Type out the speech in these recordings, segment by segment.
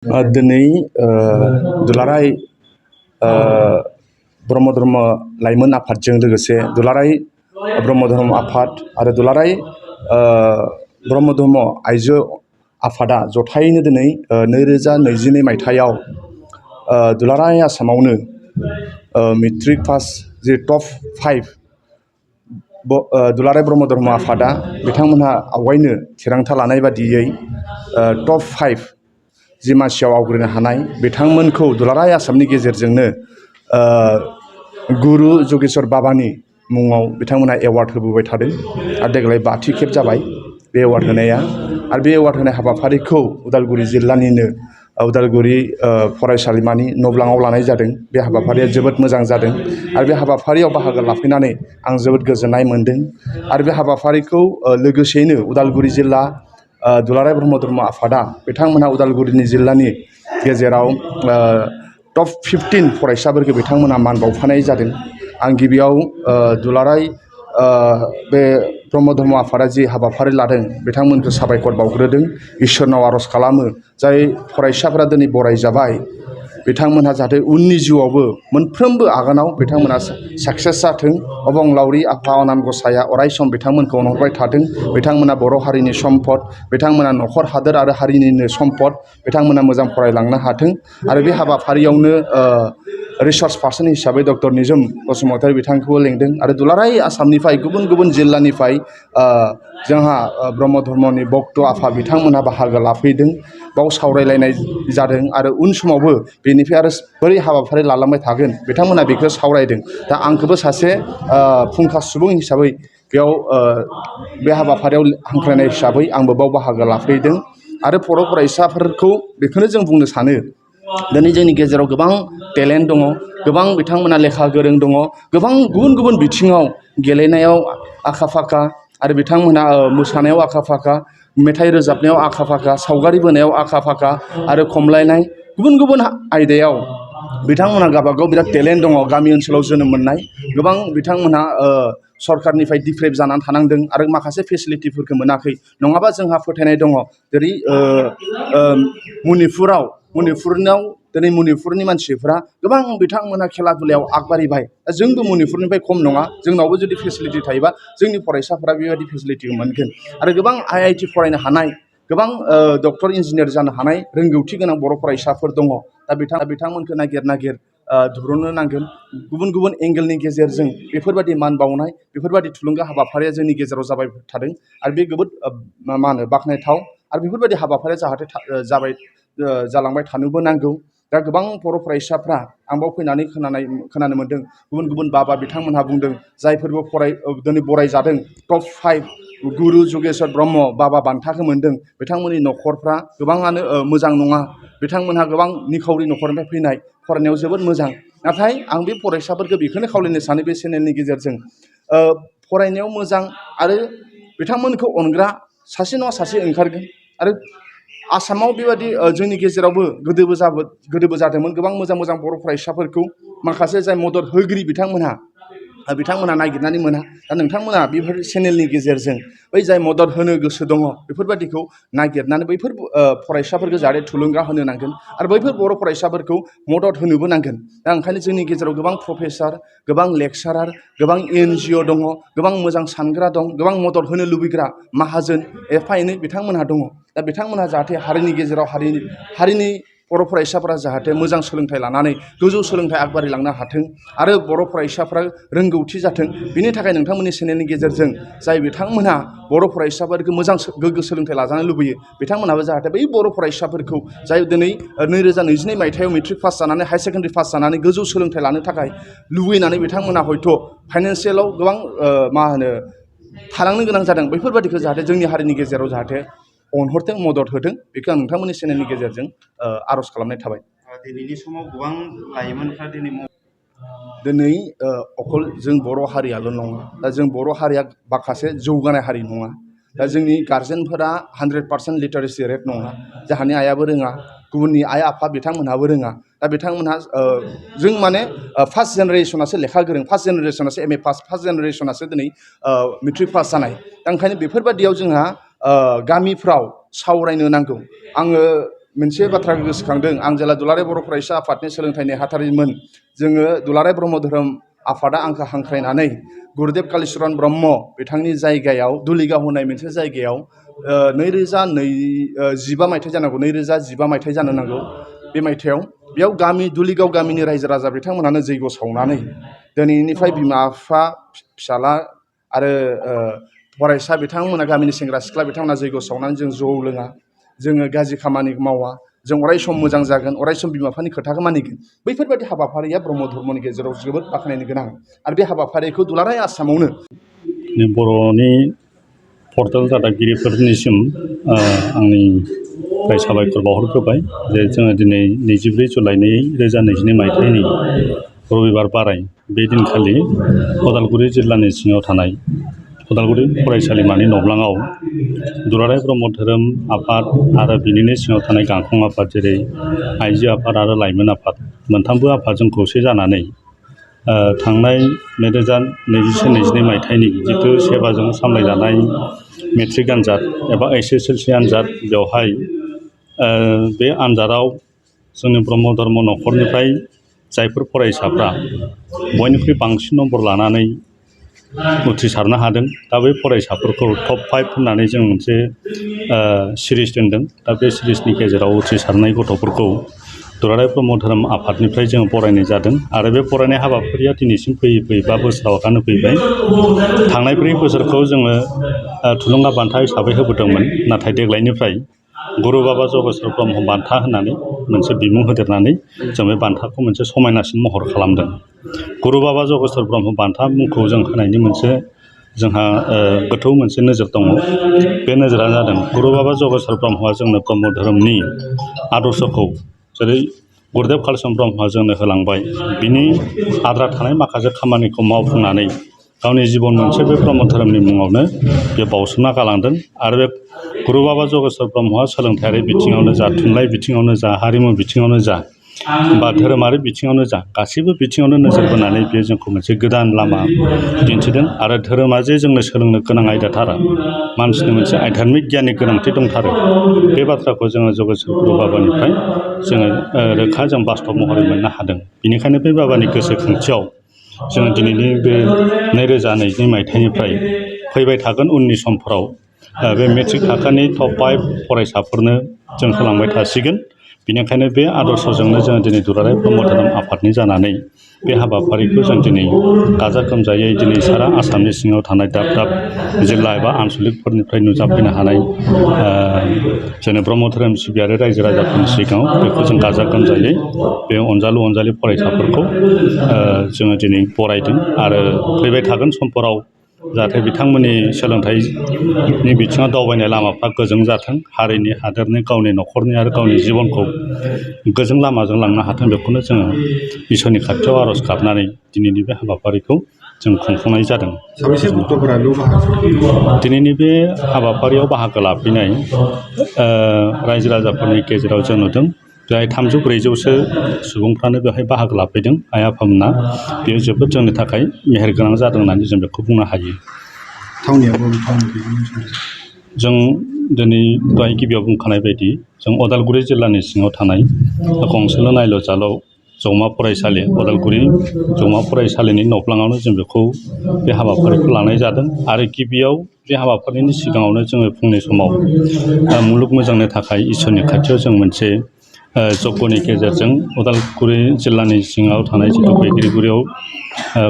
दिनै दुलाराय ब्रह्म धर्म लाइमोन आफादजों लोगोसे दुलाराय ब्रह्म धर्म आफाद आरो दुलाराय ब्रह्म धर्म आइजो आफादा जथायैनो दिनै 2022 मायथाइयाव दुलाराय आसामावनो मेट्रिक पास जे टप 5 दुलाराय ब्रह्म धर्म आफादा बिथांमोनहा आवगायनो थिरांथा लानाय बादियै टप 5 जि मासियाव आवग्रिनो हानाय बिथांमोनखौ दुलाराय आसामनि गेजेरजोंनो गुरु जगेश्वर बाबानि मुङाव बिथांमोनहा एवार्ड होबोबाय थादों आरो देग्लाय 5थि खेब जाबाय बे एवार्ड होनाया। आरो बे एवार्ड होनाय हाबाफारिखौ उदालगुरि जिल्लानिनो उदालगुरि फरायसालिमानि न'ब्लाङाव लानाय जादों। बे हाबाफारिया जोबोद मोजां जादों आरो बे हाबाफारियाव बाहागो लाफैनानै आं जोबोद गोजोननाय मोन्दों। आरो बे हाबाफारिखौ लोगोसेयैनो उदालगुरि जिल्ला दुलाराय ब्रह्म धर्म आफादा बिथांमोनहा उदालगुरि जिल्लानि गेजेराव टप 15 फरायसाफोरखौ बिथांमोनहा मान बावफानाय जादों। आं गिबियाव दुलाराय बे ब्रह्म धर्म आफादा जि हाबाफारि लादों बिथांमोनखौ साबायखर बावग्रोदों, इसोरनाव आर'ज खालामो जाय फरायसाफोरा दिनै बरायजाबाय बिथांमोनहा जाहाथे उननि जिउआवबो मोनफ्रोमबो आगानाव बिथांमोना साक्सेस जाथों। अबंलावरि आफा अनान गसाया अरायसम बिथांमोनखौ अनहरबाय थाथों। बिथांमोना बर' हारिनि सम्पद, बिथांमोना न'खर हादोर आरो हारिनिनो सम्पद, बिथांमोना मोजां फरायलांनो हाथों। आरो बे हाबाफारियावनो रिसार्च पार्सन हिसाबै डक्टर निजोम बसुमतारी बिथांखौबो लेंदों आरो दुलाराय आसामनिफ्राय गुबुन गुबुन जिल्लानिफ्राय जोंहा ब्रह्म धर्मनि भक्त आफा बिथांमोनहा बाहागो लाफैदों। बाव सावरायलायनाय जादों आरो उन समावबो बेनिफ्राय आरो बोरै हाबाफारि लालांबाय थागोन बिथांमोना बेखौ सावरायदों। दा आंखौबो सासे फुंखा सुबुं हिसाबै बेयाव बे हाबाफारियाव हांख्रायनाय हिसाबै आंबो बाव बाहागो लाफैदों। आरो फरायसाफोरखौ बेखौनो जों बुंनो सानो दिनै जोंनि गेजेराव गोबां टेलेन्ट दङ, गोबां बिथांमोना लेखा गोरों दङ, गोबां गुबुन गुबुन बिथिङाव गेलेनायाव आखा फाखा आरो बिथांमोना मोसानायाव आखा फाखा, मेथाइ रोजाबनायाव आखा फाखा, सावगारि बोनायाव आखा फाखा आरो खमलायनाय गुबुन गुबुन आयदायाव बिथांमोनहा गावबागाव बिराद टेलेन्ट दङ। गामि ओनसोलाव जोनोम मोननाय गोबां बिथांमोनहा सरकारनिफ्राय डिप्राइभ जानानै थानांदों आरो माखासे फेसिलिटिफोरखौ मोनाखै। नङाबा जोंहा फोथायनाय दङ जेरै मणिपुरनाव दिनै मणिपुरनि मानसिफ्रा गोबां बिथांमोनहा खेला दुलायाव आगबारिबाय। जोंबो मणिपुरनिफ्राय खम नङा, जोंनावबो जुदि फेसिलिटि थायोबा जोंनि फरायसाफोरा बेबायदि फेसिलिटिखौ मोनगोन। आरो गोबां IIT फरायनो हानाय, गोबां डक्टर इन्जिनियार जानो हानाय रोंगौथि गोनां बर' फरायसाफोर दङ। दा बिथांमोनखौ नागिर दिहुननो नांगोन। गुबुन गुबुन एंगेलनि गेजेरजों बेफोरबायदि मान बावनाय, बेफोरबायदि थुलुंगा हाबाफारिया जोंनि गेजेराव जाबाय थादों आरो बे जोबोद बाख्नायथाव। आरो बेफोरबायदि हाबाफारिया जाहाथे जालांबाय थानोबो नांगौ। दा गोबां बर' फरायसाफ्रा आं बाव फैनानै खोनानो मोन्दों गुबुन गुबुन बाबा बिथांमोनहा बुंदों जायफोरबो दिनै बरायजादों टप 5 गुरु जगेश्वर ब्रह्म बाबा बान्थाखौ मोन्दों बिथांमोननि न'खरफ्रा गोबाङानो मोजां नङा। बिथांमोनहा गोबां निखावरि न'खरनिफ्राय फैनाय, फरायनायाव जोबोद मोजां। नाथाय आं बे फरायसाफोरखौ बेखौनो खावलायनो सानो बे चेनेलनि गेजेरजों फरायनायाव मोजां आरो बिथांमोनखौ अनग्रा सासे नङा सासे ओंखारगोन। आरो आसामाव बेबायदि जोंनि गेजेरावबो गोदोबो जादोंमोन गोबां मोजां मोजां बर' फरायसाफोरखौ माखासे जाय मदद होगिरि बिथांमोनहा नागिरनानै मोना। दा नोंथांमोना बेफोर चेनेलनि गेजेरजों बै जाय मदद होनो गोसो दङ बेफोरबायदिखौ नागिरनानै बैफोर फरायसाफोरखौ जाहाथे थुलुंगा होनो नांगोन आरो बैफोर बर' फरायसाफोरखौ मदद होनोबो नांगोन। दा ओंखायनो जोंनि गेजेराव गोबां प्रफेसार, गोबां लेक्सारार, गोबां NGO दङ, गोबां मोजां सानग्रा दं, गोबां मदद होनो लुबैग्रा माहाजोन एफा एनै बिथांमोनहा दङ। दा बिथांमोनहा जाहाथे हारिनि गेजेराव हारिनि बर' फरायसाफोरा जाहाथे मोजां सोलोंथाइ लानानै गोजौ सोलोंथाइ आगबारिलांनो हाथों आरो बर' फरायसाफ्रा रोंगौथि जाथों। बिनि थाखाय नोंथांमोननि चेनेलनि गेजेरजों जाय बिथांमोनहा बर' फरायसाफोरखौ मोजां गोग्गो सोलोंथाइ लाजानो लुबैयो बिथांमोनहाबो जाहाथे बै बर' फरायसाफोरखौ जाय दिनै 2022 मायथाइयाव मेट्रिक पास जानानै हायार सेकेन्डारि पास जानानै गोजौ सोलोंथाइ लानो थाखाय लुबैनानै बिथांमोनहा हयथ' फाइनान्सियेलाव गोबां थालांनो गोनां जादों। बेफोरबायदिखौ जाहाथे जोंनि हारिनि गेजेराव जाहाथे अनहरथों, मदद होथों, बेखौ आं नोंथांमोननि चेनेलनि गेजेरजों आर'ज खालामनाय थाबाय। दिनैनि समाव गोबां लाइमोनफ्रा दिनै अकल जों बर' हारियाल' नङा, दा जों बर' हारिया माखासे जौगानाय हारि नङा। दा जोंनि गार्जेनफोरा 100% लिटारेसि रेट नङा। जोंहानि आइयाबो रोङा, गुबुननि आइ आफा बिथांमोनहाबो रोङा। दा बिथांमोनहा जों फार्स्ट जेनेरेसनासो लेखा गोरों, फार्स्ट जेनेरेसनासो MA पास, फार्स्ट जेनेरेसनासो दिनै मेट्रिक पास जानाय। दा ओंखायनो बेफोरबायदियाव जोंहा गामिफ्राव सावरायनो नांगौ। आङो मोनसे बाथ्राखौ गोसोखांदों। आं जेला दुलाराय बर' फरायसा आफादनि सोलोंथाइ नेहाथारिमोन, जोङो दुलाराय ब्रह्म धोरोम आफादा आंखौ हांख्रायनानै गुरुदेब कालिचरन ब्रह्म बिथांनि जायगायाव दुलिगाव होननाय मोनसे जायगायाव 2015 मायथाइ जानांगौ, 2015 मायथाइ जानो नांगौ बे मायथाइयाव, बेयाव दुलिगाव गामिनि रायजो राजा बिथांमोनानो जैग' सावनानै दिनैनिफ्राय बिमा बिफा फिसाला आरो फरायसा बिथांमोना, गामिनि सेंग्रा सिख्ला बिथांमोना जैग' सावनानै जों जौ लोङा, जोङो गाज्रि खामानि मावा, जों अराय सम मोजां जागोन, अराय सम बिमा बिफानि खोथाखौ मानिगोन। बैफोरबायदि हाबाफारिया ब्रह्म धर्मनि गेजेराव जोबोद बाख्नायनो गोनां। आरो बे हाबाफारिखौ दुलाराय आसामावनो बर'नि पर्टेल रादाबगिरिफोरनिसिम आंनिफ्राय साबायखर बावहरग्रोबाय जे जोङो दिनै 24 जुलाइ 2022 मायथाइनि रबिबार बाराय बे दिनखालि उदालगुरि जिल्लानि सिङाव थानाय उदालगुरि फरायसालिमानि नब्लाङाव दुलाराय ब्रह्म धोरोम आफाद आरो बिनिनो सिङाव थानाय गांखं आफाद जेरै आइजो आफाद आरो लाइमोन आफाद मोनथामबो आफादजों खौसे जानानै थांनाय 2021-22 मायथाइनि जिथु सेबाजों सामलायजानाय मेट्रिक आनजाद एबा SSLC आनजाद, बेवहाय बे आनजादाव जोंनि ब्रह्म धर्म न'खरनिफ्राय जायफोर फरायसाफ्रा बयनिख्रुइ बांसिन नम्बर लानानै उथ्रिसारनो हादों, दा बै फरायसाफोरखौ टप 5 होननानै जों मोनसे सिरिज दोनदों। दा बे सिरिजनि गेजेराव उथ्रिसारनाय गथ'फोरखौ दुलाराय ब्रह्म धोरोम आफादनिफ्राय जों बरायनाय जादों। आरो बे बरायनाय हाबाफारिया दिनैसिम फैयै 5 बोसोरावनो फैबाय। थांनाय 4 बोसोरखौ जोङो थुलुंगा बान्था हिसाबै होबोदोंमोन, नाथाय देग्लायनिफ्राय गुरु बाबा जगेश्वर ब्रह्म बान्था होननानै मोनसे बिमुं होदेरनानै जों बे बान्थाखौ मोनसे समायनासिन महर खालामदों। गुरु बाबा जगेश्वर ब्रह्म बान्था मुंखौ जों होनायनि मोनसे जोंहा गोथौ मोनसे नोजोर दङ। बे नोजोरा जादों गुरु बाबा जगेश्वर ब्रह्मआ जोंनो ब्रह्म धोरोमनि आदर्शखौ जेरै गुरुदेब कालिचरन ब्रह्मआ जोंनो होलांबाय, बिनि आद्रा थानाय माखासे खामानिखौ मावफुंनानै गावनि जिबन मोनसे बे ब्रह्म धोरोमनि मुङावनो बे बाउसोमना गालांदों। आरो बे गुरु बाबा जगेश्वर ब्रह्मआ सोलोंथायारि बिथिङावनो जा, थुनलाइ बिथिङावनो जा, हारिमु बिथिङावनो जा, बा धोरोमारि बिथिङावनो जा, गासैबो बिथिङावनो नोजोर बोनानै बेयो जोंखौ मोनसे गोदान लामा दिन्थिदों। आरो धोरोमा जे जोंनो सोलोंनो गोनां आयदाथार, मानसिनि मोनसे आध्यात्मिक गियाननि गोनांथि दंथारो, बे बाथ्राखौ जोङो जगेश्वर गुरु बाबानिफ्राय जोङो रोखा जों बास्तब महरै मोननो हादों। बेनिखायनो बे बाबानि गोसोखांथियाव जोङो दिनैनि बे 2022 मायथाइनिफ्राय फैबाय थागोन उननि समफोराव बे मेट्रिक थाखोनि टप 5 फरायसाफोरनो जों होलांबाय थासिगोन। बेनिखायनो बे आदर्शजोंनो जोङो दिनै दुलाराय ब्रह्म धोरोम आफादनि जानानै बे हाबाफारिखौ जों दिनै गाजा गोमजायै दिनै सारा आसामनि सिङाव थानाय दाब दाब जिल्ला एबा आनसलिकफोरनिफ्राय नुजाफैनो हानाय जोंनि ब्रह्म धोरोम सिबियारि रायजो राजाफोरनि सिगाङाव बेखौ जों गाजा गोमजायै बे अनजालु फरायसाफोरखौ जोङो दिनै बरायदों। आरो फैबाय थागोन समफोराव जाहाथे बिथांमोननि सोलोंथाइनि बिथिङाव दावबायनाय लामाफ्रा गोजों जाथों, हारिनि, हादोरनि, गावनि न'खरनि आरो गावनि जिबनखौ गोजों लामाजों लांनो हाथों, बेखौनो जोङो इसोरनि खाथियाव आर'ज गाबनानै दिनैनि बे हाबाफारिखौ जों खुंफुंनाय जादों। साबेसे गथ'फोरा दिनैनि बे हाबाफारियाव बाहागो लाफैनाय रायजो राजाफोरनि गेजेराव जों नुदों बेहाय 300-400सो सुबुंफ्रानो बेवहाय बाहागो लाफैदों। आइ आफामोना बेयो जोबोद जोंनि थाखाय मेहेरगोनां जादों होननानै जों बेखौ बुंनो हायो। जों दिनै दहाय गिबियाव बुंखानाय बायदि जों उदालगुरि जिल्लानि सिङाव थानाय गंसेल' नायल' जाल' जौमा फरायसालि, उदालगुरि जौमा फरायसालिनि नब्लाङावनो जों बेखौ बे हाबाफारिखौ लानाय जादों। आरो गिबियाव बे हाबाफारिनि सिगाङावनो जोङो फुंनि समाव मुलुग मोजांनि थाखाय इसोरनि खाथियाव जों मोनसे जग्यनि गेजेरजों उदालगुरि जिल्लानि सिङाव थानाय जिथु बैग्रिगुरियाव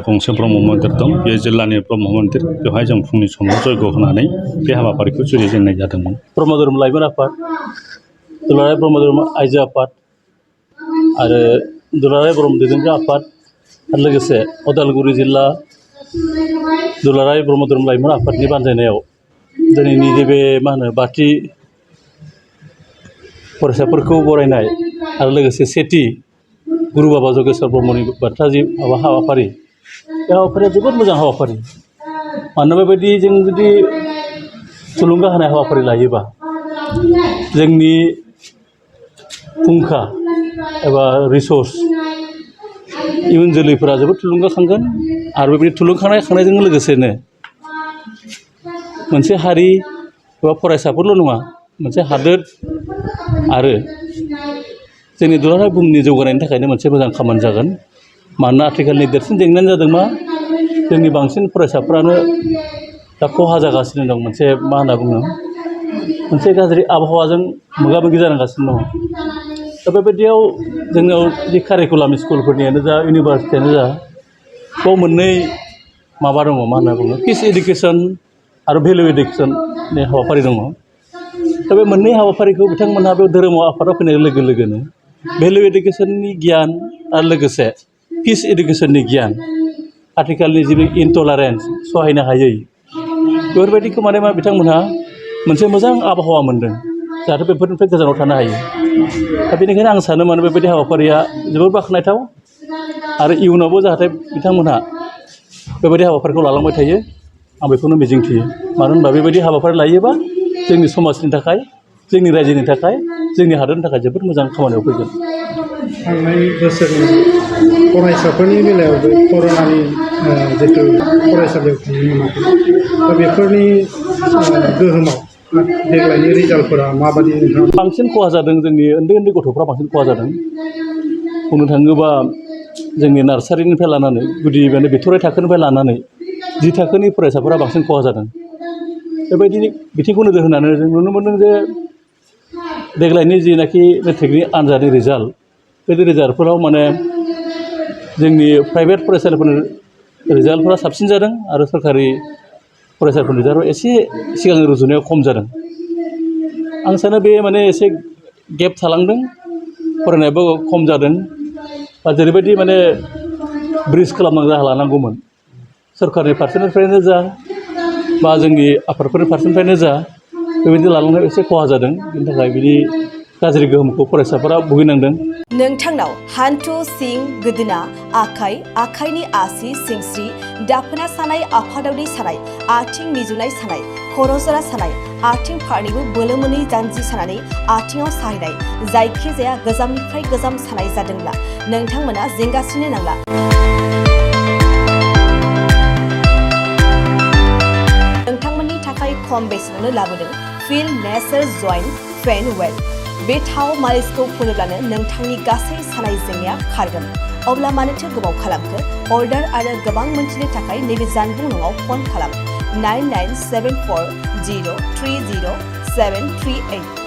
गंसे ब्रह्म मन्दिर दं, बे जिल्लानि ब्रह्म मन्दिर, बेवहाय जों फुंनि समाव जयग' होनानै बे हाबाफारिखौ जुरिजेननाय जादोंमोन। ब्रह्म धोरोम लाइमोन आफाद, दुलाराय ब्रह्म धोरोम आइजो आफाद आरो दुलाराय ब्रह्म दैदेनग्रा आफाद आरो लोगोसे उदालगुरि जिल्ला दुलाराय ब्रह्म धोरोम लाइमोन आफादनि बानजायनायाव दिनैनि जे बे बाथि फरायसाफोरखौ बरायनाय आरो लोगोसे सेथि गुरु बाबा जगेश्वर ब्रह्मनि बान्था जि हाबाफारि, बे हाबाफारिया जोबोद मोजां हाबाफारि। मानोना बेबायदि जों जुदि थुलुंगा होनाय हाबाफारि लायोबा जोंनि फुंखा एबा रिसर्स इयुन जोलैफोरा जोबोद थुलुंगाखांगोन। आरो बेबायदि थुलुंगाखांनायजों लोगोसेनो मोनसे हारि एबा फरायसाफोरल' नङा, मोनसे हादोर आरो जोंनि दुलाराय बुहुमनि जौगानायनि थाखायनो मोनसे मोजां खामानि जागोन। मानोना आथिखालनि देरसिन जेंनायानो जादों मा जोंनि बांसिन फरायसाफ्रानो दा खहा जागासिनो दं। मोनसे मा होनना बुङो मोनसे गाज्रि आबहावाजों मोगा मोगि जानांगासिनो दङ। दा बेबायदियाव जोंनाव जि कारिकुलाम स्कुलफोरनियानो जा इउनिभारसिटियानो जा बाव मोननै माबा दङ मा होनना बुङो पिस इडुकेसन आरो भेलु इडुकेसननि हाबाफारि दङ। दा बे मोननै हाबाफारिखौ बिथांमोनहा बे धोरोमाव आफादाव फैनाय लोगो लोगोनो भेलु इडुकेसननि गियान आरो लोगोसे पिस इडुकेसननि गियान आथिखालनि जि इनटलारेन्स सहायनो हायै बेफोरबायदिखौ माने मा बिथांमोनहा मोनसे मोजां आबहावा मोनदों जाहाथे बेफोरनिफ्राय गोजानाव थानो हायो। दा बेनिखायनो आं सानो माने बेबायदि हाबाफारिया जोबोद बाख्नायथाव आरो इयुनावबो जाहाथे बिथांमोनहा बेबायदि हाबाफारिखौ लालांबाय थायो आं बेखौनो मिजिंथियो। मानो होनबा बेबायदि हाबाफारि लायोबा जोंनि समाजनि थाखाय जोंनि रायजोनि थाखाय जोंनि हादरनि थाखाय जोबोद मोजां खामानियाव फैगोन। थांनाय बोसोरनि फरायसाफोरनि बेलायावबो कर'नानि जिथु फरायसालियाव थांनो मोनाखै दा बेफोरनि गोहोमाव देग्लायनि रिजाल्टफोरा माबादि नोंथाङा बांसिन खहा जादों जोंनि उन्दै उन्दै गथ'फ्रा बांसिन खहा जादों। बुंनो थाङोबा जोंनि नार्सारिनिफ्राय लानानै गुदि माने बिथराइ थाखोनिफ्राय लानानै जि थाखोनि फरायसाफोरा बांसिन खहा जादों। बेबायदि बिथिंखौ नोजोर होनानै जों नुनो मोनदों जे देग्लायनि जिनाखि मेट्रिकनि आनजादनि रिजाल्ट बे रिजाल्टफोराव माने जोंनि प्राइभेट फरायसालिफोरनि रिजाल्टफोरा साबसिन जादों आरो सरकारि फरायसालिफोरनि रिजाल्टआ एसे सिगांनि रुजुनायाव खम जादों। आं सानो बे माने एसे गेप थालांदों फरायनायाबो खम जादों बा जेरैबायदि माने ब्रिज खालामनांगौ राहा लानांगौमोन सरकारनि फारसेनिफ्रायनो जा बा जोंनि आफादफोरनि फारसेनिफ्रायनो जा बेबायदि लालांनायाव एसे खहा जादों। बेनि थाखाय बिनि गाज्रि गोहोमखौ फरायसाफोरा भुगिनांदों। नोंथांनाव हान्थु सिं गोदोना आखाइ आखाइनि आसि सिंस्रि दाफोना सानाय आफादावनि सानाय आथिं मिजुनाय सानाय खर' जरा सानाय आथिं फारनैबो बोलो मोनै जानजि सानानै आथिङाव साहैनाय जायखिजाया गोजामनिफ्राय गोजाम सानाय जादोंब्ला नोंथांमोना जिंगासिनो नांला। नोंथांमोननि थाखाय खम बेसेनावनो लाबोदों फिल नेचार जइन्ट फेन वेल। बे थाव मालिसखौ फुनोब्लानो नोंथांनि गासै सानाय जेंनाया खारगोन। अब्ला मानोथो गोबाव खालामखो? अर्डार आरो गोबां मोनथिनो थाखाय नैबे जानबुं नङाव फन खालाम 9974030738।